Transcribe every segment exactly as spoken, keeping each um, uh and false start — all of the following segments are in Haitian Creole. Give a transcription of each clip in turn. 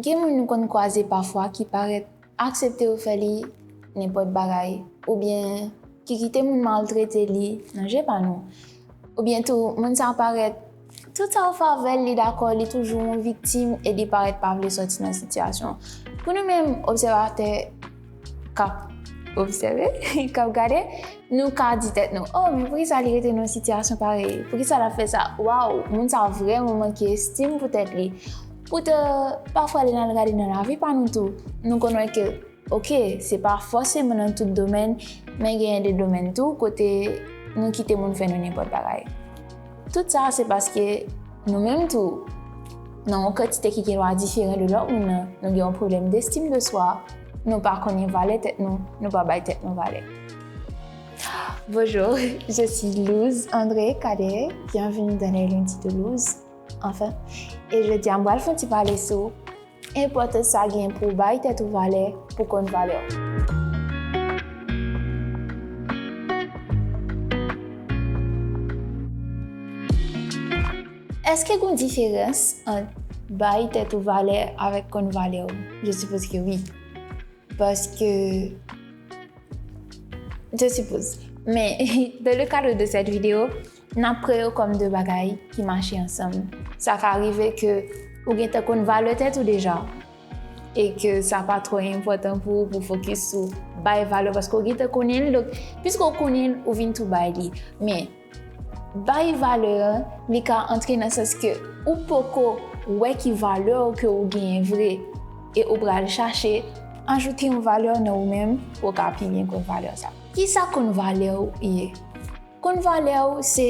Gen moun nou konn kwaze pafwa ki parèt aksepte yo fè li nenpòt bagay, oubyen ki kite moun maltrete li nan je pa nou. Oubyen tou, moun sa parèt tout sa w fè avè l, li dakò, li toujou yon viktim e li parèt pa vle sòti nan sitiyasyon. Pou nou menm, obsèvatè k ap obsève, k ap gade, nou ka di tèt nou, "Oh, men poukisa li rete nan yon sitiyasyon parèy? Poukisa l ap fè sa? Waw, moun sa vrèman manke estim pou tèt li." Poutan, pafwa lè n al gade nan lavi pa nou tou, nou konn wè ke, oke, se pa fòseman nan tout domèn, men genyen de domèn tou kote nou kite moun fè nou nenpòt bagay. Tout sa, se paske nou menm tou, nan yon kantite ki gen dwa diferan de lòt moun nan, nou gen yon pwoblèm destim de swa, nou pa konnen valè tèt nou, nou pa bay tèt nou valè. Bonjour, je suis Louz André Cadet. Bienvenue dans les Lundis de Louz. Enfin, e jodi a, m pral fè yon ti pale sou enpòtans sa gen pou w bay tèt ou valè, pou w konn valè w. Èske gen yon diferans ant bay tèt ou valè avèk konn valè w? Je suppose que oui. Paske, je suppose. Men, dans le cadre de cette vidéo, n ap pran yo kòm de bagay ki mache ansanm. Sa ka rive ke ou gentan konn valè tèt ou deja, e ke sa pa twò enpòtan pou ou pou fokis sou bay valè, paske ou gentan konnen l, donk, piske ou konnen l, ou vin tou bay li. Men, bay valè an, li ka antre nan sans ke ou poko wè ki valè w ke ou genyen vre, e ou pral chache ajoute yon valè nan ou menm pou w ka pi byen konn valè sa. Kisa konn valè w ye? Konn valè w, se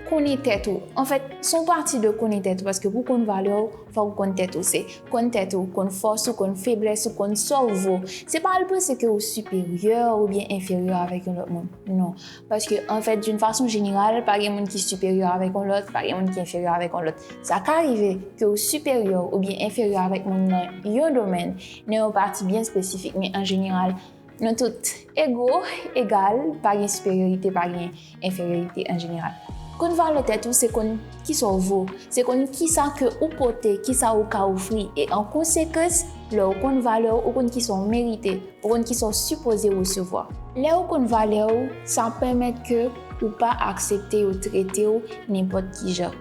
konnen tèt ou. Anfèt, se yon pati de konnen tèt ou, paske pou konn valè w, fòk ou konn tèt ou. Se konn tèt ou, konn fòs ou, konn feblès ou, konn sa w vo. Se pa al panse ke ou siperyè oubyen enferyè avèk yon lòt moun. Non. Paske, anfèt, d'une façon générale, pa gen moun ki siperyè avèk yon lòt, pa gen moun ki enferyè avèk yon lòt. Sa ka rive ke ou siperyè oubyen enferyè avèk moun nan yon domèn, nan yon pati byen espesifik, men an jeneral, nou tout ego, egal, pa gen siperyorite, pa gen enferyorite an jeneral. Konn valè tèt ou, se konn kisa w vo, se konn kisa ke ou pote, kisa ou ka ofri, e an konsekans, lè w konn valè w, ou konn kisa w merite, ou konn kisa w sipoze resevwa. Lè ou konn valè w, sa pèmèt ke ou pa aksepte yo trete w nenpòt ki jan.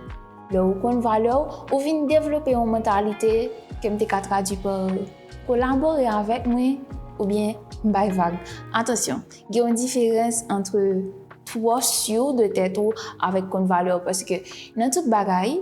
Lè ou konn valè w, ou vin devlope yon mantalite ke m te ka tradui pa kolabore avèk mwen oubyen bay vag. Atansyon, gen yon diferans ant twò si de tèt ou avèk konn valè w, paske nan tout bagay,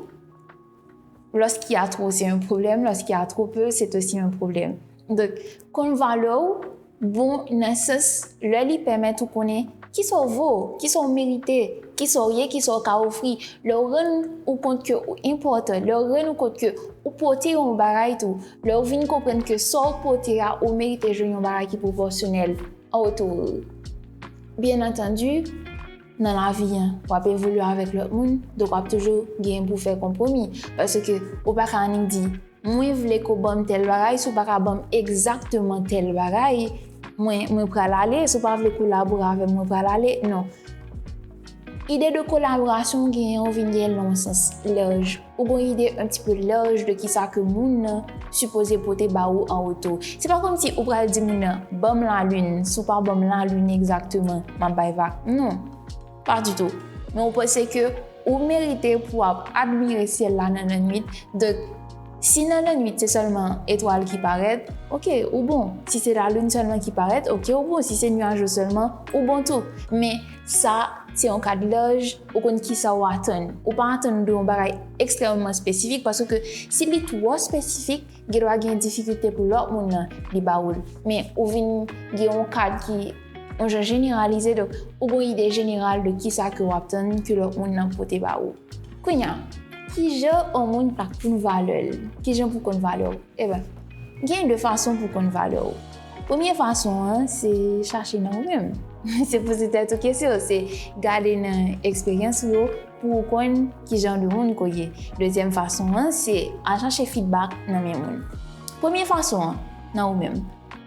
lorsqu'il y a trop, c'est un problème, lorsqu'il y a trop peu, c'est aussi un problème. Donk, konn valè w bon nan sans lè li pèmèt ou konnen kisa w vo, kisa w merite, kisa w ye, kisa w ka ofri. Lè w rann ou kont ke ou enpòtan, lè w rann ou kont ke ou pote yon bagay tou, lè w vin konprann ke sa w pote a, ou merite jwenn yon bagay ki pwopòsyonèl an retou. Byen antandi, nan lavi an, w ap evolye avèk lòt moun, donk w ap toujou gen pou fè konpwomi. Paske ou pa ka annik di, "Mwen vle ke w ban m tèl bagay, si w pa ka ban m egzakteman tèl bagay, mwen, mwen pral ale, si w pa vle kolabore avè m, mwen pral ale." Non. Ide de kolaborasyon ou genyen, ou vin genyen l nan yon sans laj. Ou gen yon ide un petit peu large de kisa ke moun nan sipoze pote ba ou an retou. Se pa kòmsi ou pral di moun nan, "Ban m lalin, si w pa ban m lalin egzakteman, m ap bay vag." Non, pa ditou. Men ou panse ke ou merite pou w ap admire syèl la nan lannwit. Donk, si nan lannwit se sèlman etwal ki parèt, oke, ou bon. Si se lalin sèlman ki parèt, oke, ou bon. Si se nyaj yo sèlman, ou bon tou. Men sa, se yon kad laj, ou konn kisa w atann. Ou pa atann de yon bagay ekstrèmman espesifik, paske si li twò espesifik, gen dwa gen difikilte pou lòt moun nan li ba ou l. Men ou vin gen yon kad ki yon jan jeneralize, donk ou gen yon ide jeneral de kisa ke w ap tann ke lòt moun nan pote ba ou. Kounye a, kijan yon moun ka konn valè l? Kijan pou konn valè w? Eben, gen de fason pou konn valè w. Premye fason an, se chache nan ou menm. Se poze tèt ou kesyon, se gade nan eksperyans ou yo pou w konn ki jan de moun ke w ye. Dezyèm fason an, se al chache feedback nan men moun. Premye fason an, nan ou menm.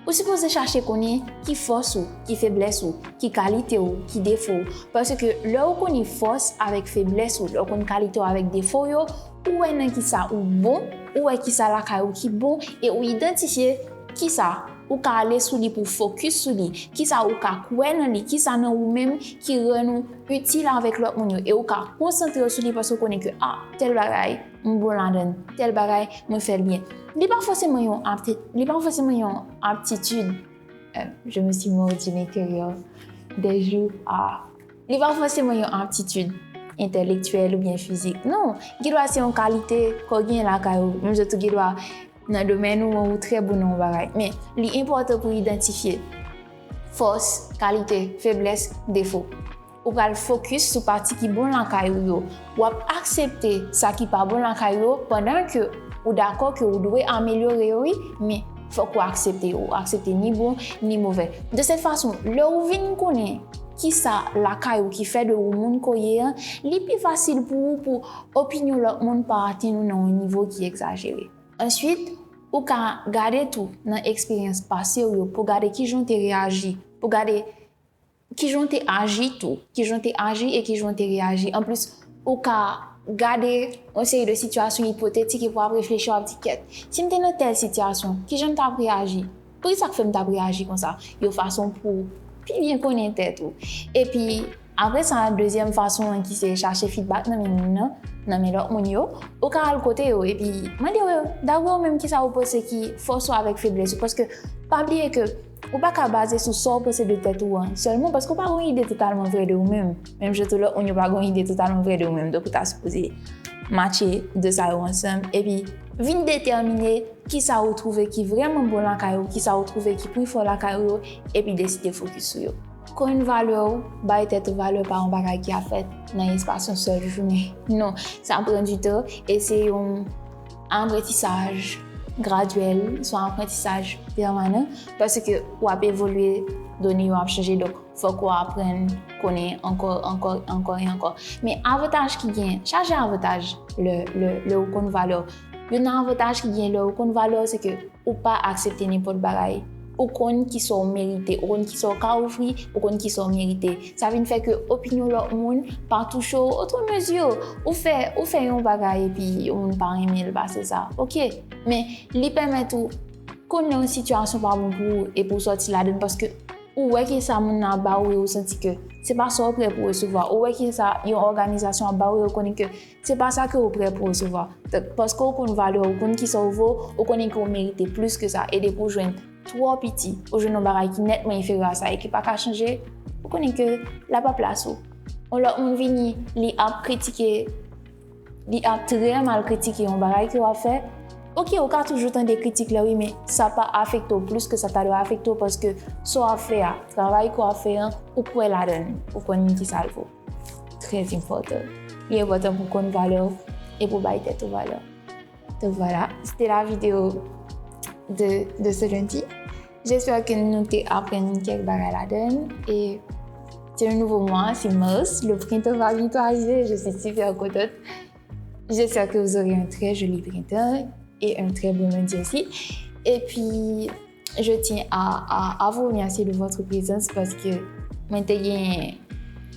Ou sipoze chache konnen ki fòs ou, ki feblès ou, ki kalite w, ki defo w. Paske lè ou konnen fòs avèk feblès ou, lè ou konn kalite w avèk defo w yo, ou wè nan kisa ou bon, ou wè kisa lakay ou ki bon, e ou idantifye kisa ou ka ale sou li pou fokis sou li, kisa ou ka kwè nan li, kisa nan ou menm ki rann ou itil avèk lòt moun yo, e ou ka konsantre w sou li paske ou konnen ke, ah, tèl bagay, m bon ladan l, tèl bagay, mwen fè l byen. Li pa fòseman yon apti-, li pa fòseman yon aptitid, euh, je me suis mordu l'intérieur des jours, ah, li pa fòseman yon aptitid entèlektyèl oubyen fizik. Non, gen dwa se yon kalite ke w gen lakay ou. Menm jan tou gen dwa nan domèn ou an, ou trè bon nan yon bagay. Men, li enpòtan pou idantifye fòs, kalite, feblès, defo. Ou pral fokis sou pati ki bon lakay ou yo. W ap aksepte sa ki pa bon lakay ou yo, pandan ke ou dakò ke ou dwe amelyore yo, wi, men fòk ou aksepte yo. Ou aksepte ni bon, ni movè. De sèt fason, lè ou vin konnen kisa lakay ou ki fè de ou moun ke w ye an, li pi fasil pou ou pou opinyon lòt moun pa atenn ou nan yon nivo ki egzajere. Answit, ou ka gade tou nan eksperyans pase w yo pou gade kijan w te reyaji, pou gade kijan w te aji tou, kijan w te aji e kijan w te reyaji. Anplis, ou ka gade yon seri de sitiyasyon ipotetik epi w ap reflechi, w ap di, kèt, si m te nan tèl sitiyasyon, kijan m t ap reyaji? Poukisa k fè m t ap reyaji konsa? Yon fason pou w pi byen konnen tèt ou. Epi, apre sa, dezyèm fason an ki se chache feedback nan men moun nan, nan men lòt moun yo, ou ka al kote yo, epi mande yo, dapre ou menm, kisa ou panse ki fòs ou avèk feblès ou? Paske, pa bliye ke ou pa ka baze sou sa ou panse de tèt ou an sèlman, paske ou pa gen yon ide totalman vrè de ou menm. Menm jan tou lòt moun yo pa gen yon ide totalman vrè de ou menm. Donk, ou ta sipoze matche de sa yo ansanm, epi vin detèmine kisa ou twouve ki vrèman bon lakay ou, kisa ou twouve ki pi fò lakay ou yo, epi deside fokis sou yo. Konn valè w, bay tèt ou valè pa yon bagay ki ap fèt nan espas yon sèl jounen. Non, sa pran ditan e se yon aprantisaj gradyèl, se yon aprantisaj pèmanan, paske w ap evolye, done yo ap chanje, donk fòk ou aprann konnen ankò, ankò, ankò e ankò. Men avantaj ki gen, chaje avantaj lè, lè, lè ou konn valè w. Youn nan avantaj ki gen lè ou konn valè w, se ke ou pa aksepte nenpòt bagay. Ou konn kisa w merite, ou konn kisa w ka ofri, ou konn kisa w merite. Sa vin fè ke opinyon lòt moun pa touche w outre mesure. Ou fè, ou fè yon bagay epi yon moun pa renmen l pase sa. Oke, men li pèmèt ou konn lè yon sitiyasyon pa bon pou ou epi w sòti ladan l paske ou wè kisa moun nan ap ba ou e ou santi ke se pa sa w prè pou resevwa. Ou wè kisa yon òganizasyon ap ba ou e ou konnen ke se pa sa ke ou prè pou resevwa. Donk, paske ou konn valè w, ou konn kisa w vo, ou konnen ke ou merite plis ke sa. E depi w jwenn twò piti, ou jwenn yon bagay ki nètman enferyè a sa e ki pa ka chanje, ou konnen ke la pa plas ou. Yon lòt moun vini, li ap kritike, li ap trè mal kritike yon bagay ke w ap fè. Oke, ou ka toujou tande kritik la, wi, men sa pa afekte w plis ke sa ta dwe afekte w paske sa w ap fè a, travay ke w ap fè an, ou kwè ladan l, ou konn kisa l vo. Trè enpòtan. Li enpòtan pou konn valè w e pou bay tèt ou valè. Donc voilà, c'était la vidéo de, de ce lundi. J'espère que nou te aprann kèk bagay ladan l. Et c'est un nouveau mois, c'est mars. Le printemps va bientôt arriver, je suis super contente. J'espère que vous aurez un très joli printemps et un très beau lundi aussi. Et puis, je tiens à, à, à vous remercier de votre présence paske mwen te gen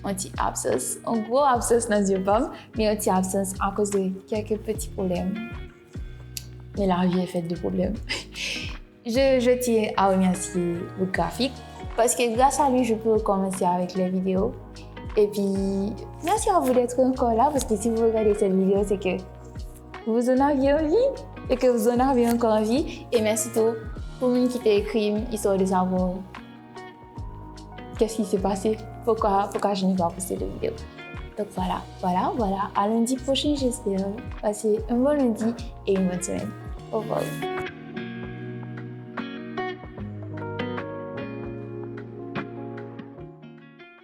yon ti absans, yon gwo absans nan zye pa m, men yon ti absans akoz de kèk peti pwoblèm. Mais la vie est faite de problèmes. Je, je tiens à remercier Bout Graphique parce que grâce à lui, je peux commencer avec les vidéos. Et puis, merci à vous d'être encore là parce que si vous regardez cette vidéo, c'est que vous en aviez envie et que vous en avez encore envie. Et merci tout pou moun ki te ekri m, histoire de savoir qu'est-ce qui s'est passé, pourquoi, pourquoi je n'ai pas posté de vidéo. Donc voilà, voilà, voilà. À lundi prochain, j'espère. Passez un bon lundi et une bonne semaine. Au revoir.